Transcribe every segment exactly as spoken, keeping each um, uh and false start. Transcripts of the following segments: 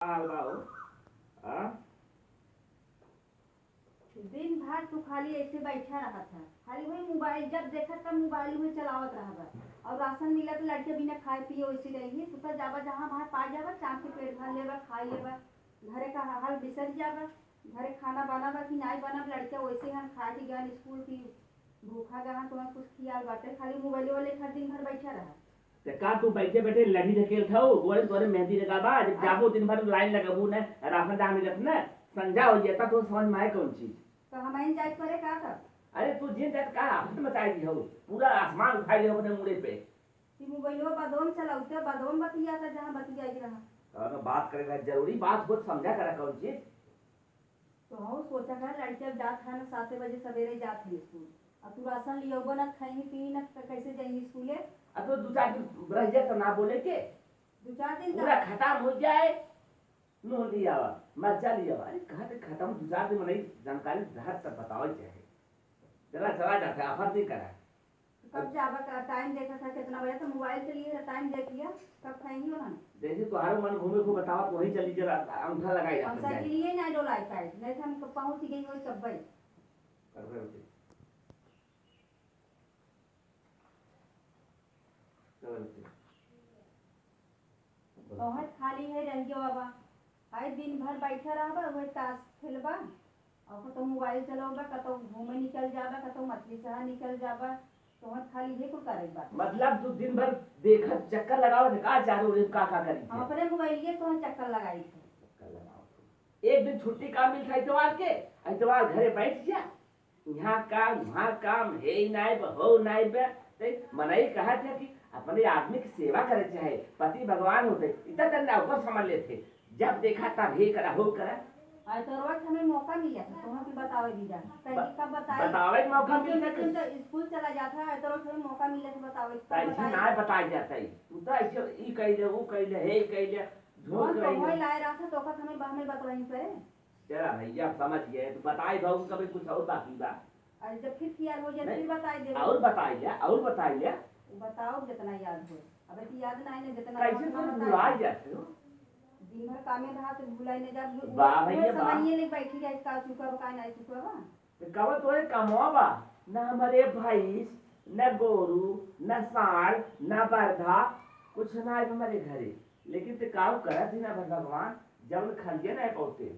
का हाल बा हो? हाँ? दिन भर तू खाली ऐसे बैठा रहत है, खाली वही मोबाइल, जब देखत तब मोबाइल में चलावत रहबा। और राशन मिलत, लड़के बिना खाए पिए वैसे रही। तू तो जाबा, जहाँ वहाँ पा जाबा, चाप के पेट भर लेबा, खा लेबा, घरे का हाल बिसर जाबा। घरे खाना बना बा कि नाई बना, लड़के वैसे हम खा के गए स्कूल की भूखा गहा, तुम्हें कुछ खियाल बाटे, खाली मोबाइल वाले हर दिन भर बैठा रहा। ते का तू बैठे बैठे लड़ी ढकेल खाओ, गोरे तोरे मेहंदी लगा बा, जब जाबो दिन भर लाइन लगाबू न, राशन ना मिलत न, संझा हो जाता तो समझ में आए कौन चीज। तो हम आइन जाए परे का तब? अरे तू जिन जात का आफत मचाई दी हो, पूरा आसमान उठाई लियो अपने मुड़े पे। कि मोबाइलवा बदोम चलाउते, बदोम बतियाता जहाँ बतियाई रहा। तो अगर बात करे का जरूरी बात हो तो समझा करा कौन चीज। तो हम सोचा कर लड़के अब जात है ना, साते बजे सवेरे जात है स्कूल। अब तू राशन लियोबो ना, खाई पी ना, तो कैसे जाएंगे स्कूले? अब तो दो चार दिन रह जाए तो ना बोले के। दो चार दिन पूरा का खत्म हो जाए, नून लियावा, मरचा लियावा। अरे कहाँ तक खत्म, दो चार दिन में नहीं जानकारी रहत तब बतावे चाहे। जरा चला जाता है, आफर नहीं करा। कब जाबा का टाइम देखा था, कितना बजे तो मोबाइल के लिए टाइम देख लिया, कब खाएंगे उन्होंने? जैसे तुम्हारा मन घूमे को बतावा, तो वहीं चली जरा अंगूठा लगाई हम जाता है। साइकिल लिए ना डोलाई पाए, नहीं तो हम पहुंच गई हो तब भाई। कर रहे होते। चल होते। तोहर खाली है रह गयो बाबा, आए दिन भर बैठा रहबा, वही ताश खेलबा, और कतौ मोबाइल चलाबा, कतौ घूमे निकल जाबा, कतौ मछली शहर निकल जाबा, तोहर खाली ये कुल करे बा। मतलब तू दिन भर देखत चक्कर लगावत है का, चारों ओर का का करी हम है? अपने मोबाइलिए तोहर चक्कर लगाई थे। चक्कर लगावत है। एक दिन छुट्टी का मिल था इतवार के, इतवार घरे बैठ जा, यहाँ काम, वहाँ काम, हे ही नाई बा, हो नाई बा। ते मनई कहत है कि अपने आदमी की सेवा करे चाहे, पति भगवान होते, इतना तन्ना ओकर समझ लेते। जब देखा तब हे करा, हो करा। आए तो रोज हमें मौका मिले था, तुम्हें भी बतावे दीदा। पहले ब-, कब बताए? बतावे के मौका बीच में मिलता बीच में तो स्कूल चला जाता है, तो रोज हमें मौका मिले तो बतावे, कब ऐसे बताए? ना बताया जाता है। तू तो ऐसे ई कह ले, वो कह ले, हे कह ले, झूठ कौन कह तो ले। वही लाए रहा था, तो ओकर हमें, हमें बतवाई करे। चला भैया, समझ गए। तो बताए भाऊ, कभी कुछ और बाकी बा? अरे, जब फिर किया हो जाए, नहीं, फिर बताई देबो। और बताई ले, और बताई ले। बताओ, जितना याद हो। अब तो याद ना है, जितना कैसे उतना तुम बताई भुला दे। जाते हो? दिन भर कामे रहा तो भुलाई नहीं जा। वाह वो भैया, वाह। समझिए ले बैठी जाए, का चुका बा, का नहीं चुका बा। तो कब तोरे कमवा बा? ना हमारे भैंस, ना गोरू, ना साँड़, ना बरधा, कुछ ना है हमारे घरे। लेकिन ते काव करत ही ना भगवान, जब खलिया ना पौते।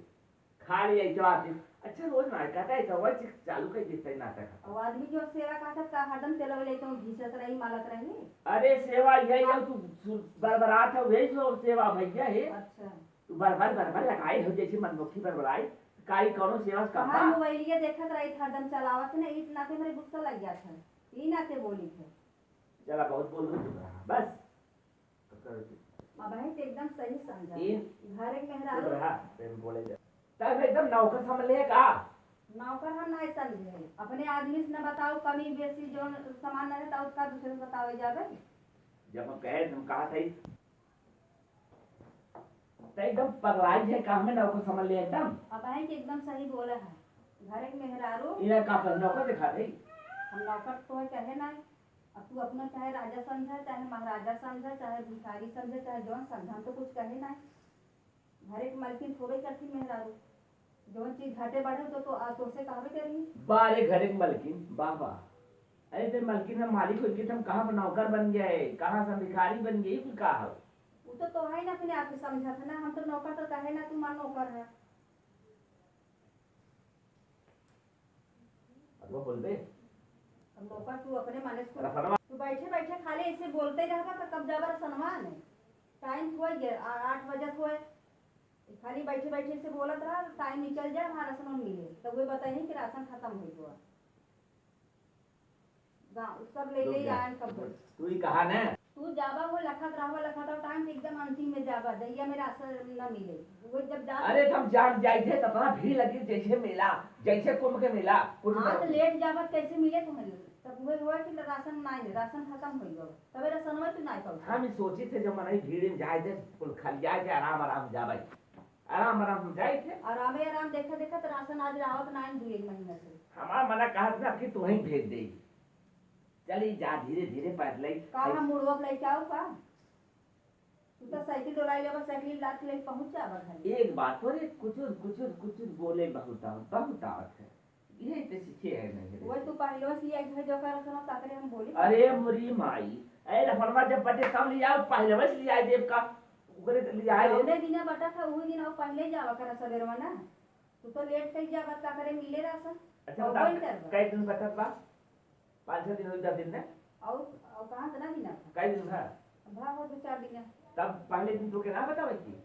खाली ऐसे आते। अच्छा, रोज ना कहता है, ऐसा वही चीज चालू कर देता है नाटक। और आदमी जो सेवा कहता का हरदम तेल वाले तो घिसत रही, मालत रही। अरे, सेवा यही है, तू सु-, बरबरात है, वही जो सेवा भैया है। अच्छा। तू बरबर, बरबर लगाए हो, जैसे मनमुखी बरबराई। काई कौनो सेवा से कम हमार बा? मोबाइलिया देखत रही, हरदम चलावत ने, ई नाते मेरे गुस्सा लग जात है। ई नाते बोली थे। चला, बहुत बोल रही, चुप रहा, बस। अब है तो एकदम सही समझा। ई घर एक चुप मेहरारू। रहा, प्रेम बोले जा। तब एकदम नौकर समझ ले का? नौकर हम नहीं समझे। अपने आदमी से न बताओ, कमी बेसी जो सामान न रहता, उसका दूसरे से बतावे जावे। जब हम कहे, हम कहा था, तो एकदम पगलाई है, काम में नौकर समझ ले एकदम। अब है कि एकदम सही बोला है। घर एक मेहरारू। इन्हें का पर नौकर दिखा दे। हम नौकर तो है कहे ना। अब तू अपना चाहे राजा समझा, चाहे महाराजा समझा, चाहे भिखारी समझा, चाहे जौन समझा, हम तो कुछ कहे ना। घर एक मलकिन थोड़े करती मेहरारू। जौन चीज घाटे बढ़े तो, तो आ, तोसे कहबे करी। बारे घर एक मलकिन, बाबा। अरे ते मलकिन हम मालिक होइके हम कहाँ पर नौकर बन गए, कहाँ से भिखारी बन गए, कुल का हो? वो तो, तो है ना अपने आप के समझत है ना, हम तो नौकर तो कहे ना, तू मार नौकर है। अब वो बोल दे। अब नौकर तू अपने माने से रफनवा। तू बैठे बैठे खाली ऐसे बोलते रहबा तो कब जाबा रसनवा ने? टाइम हो गया, आ-, आठ बजत होए। खाली बैठे बैठे से बोलत रहा, टाइम निकल जाए, हमारा राशन मिले। तब वो बताइए कि राशन खत्म हो गया। गाँव, सब ले ले तू जा। आए सब। तू ही कहा ना। तू जाबा हो लखत रहबा, लखत और टाइम से एकदम अंतिम में जाबा, दैया में राशन न मिले। वो जब जा अरे, तो हम जान जाए थे, तो इतना भीड़ लगी, जैसे मेला, जैसे कुंभ के मेला, कुछ हाँ, तो नहीं। लेट जाबा, कैसे मिले तुम्हें? तब वो हुआ कि राशन ना है, राशन खत्म हो गया, तबे राशन में तू ना पाऊ। हम ही सोची थे, जब मनई भीड़ में जाए थे, कुल खलिया के आराम, आराम जाबे। आराम आराम हम जाई थे। आरामे आराम देखा देखा तो राशन आज आवत ना है, दू एक महीना से। हमार मना कहत ना कि तू वहीं भेज दे। चली जा धीरे धीरे पैदल ही। का हम मुड़वा पे लेके आओ का? तू तो साइकिल डोलाई लेबा, साइकिल लात ले पहुँच जाबा घर। एक बात, तोरे कुचुर, कुचुर, कुचुर बोले बहुत आवत, बहुत आवत है। यही तो सीखे है नहीं रे। वही तू पहले से लिया के जो कर सुना, ताकरे हम बोली। अरे मोरी माई, ए लफड़वा जब बटे तब लिया, पहले से लिया देव का, ओकरे के लिया रे। जौने दिना बटा था, वही दिन और पहले जावा करा सवेरवा ना। तू तो लेट कर जावा, ताकरे मिले रासन। अच्छा, और बता, वही करबा। कै दिन बटत बा? पाँच छह दिन हो, दस दिन में? और, और कहाँ इतना दिन आता? कै दिन भा? भा हो दो चार दिन। तब पहले दिन तोके ना बतावे की?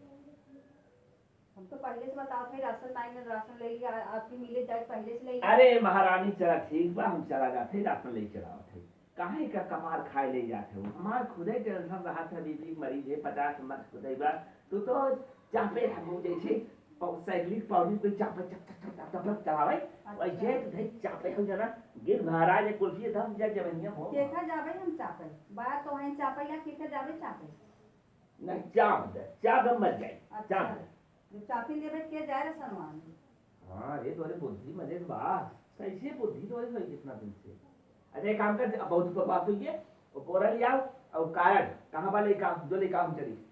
हम तो पहले से बतावत है, रासन नहीं मिल, रासन ले लिया, आपके मिले जाए पहले से ले लिया। अरे महारानी, चला ठीक बा, हम चला जाते, रासन ले चलावत है। काहे का कमार खाए ले जात है? हमार खुदे टेंशन रहत है, बीपी के मरीज है, पचास नंबर खुदे बा। तू तो चापे है, मुँह जैसे पौ-, साइकिल पौड़ी पे चापे, चप, चप, चप, चप, चप, चलावे। अच्छा। वैसे तो भाई चापे हो जाना, गिर महाराज है, कुल्फी धम जा जवनिया हो। केखा जाबे हम चापे? बात तो है चापे या केखा जाबे चापे? नहीं, चाप दे, चाप दे, मर जाए, अच्छा। चाप दे। जो चापी लेबे के जाए रे सनवान। हाँ, ये तोरे बुद्धि मजे बा। कैसे बुद्धि तोरे भाई कितना दिन से? अच्छा, एक काम कर, अब बहुत बात हुई है, वो बोरा ले आओ, और कारण, कहाँ बा लेके आओ, जो लेके आओ, हम चली।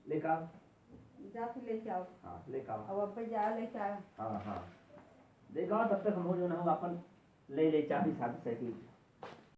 लेके आओ। जा फिर लेके आओ। हाँ, लेके आओ। अब अब्बे जा लेके आओ। हाँ, हाँ। लेके आओ, तब तक हम हो जो ना हो, अपन ले ले चाबी, चाबी साइकिल।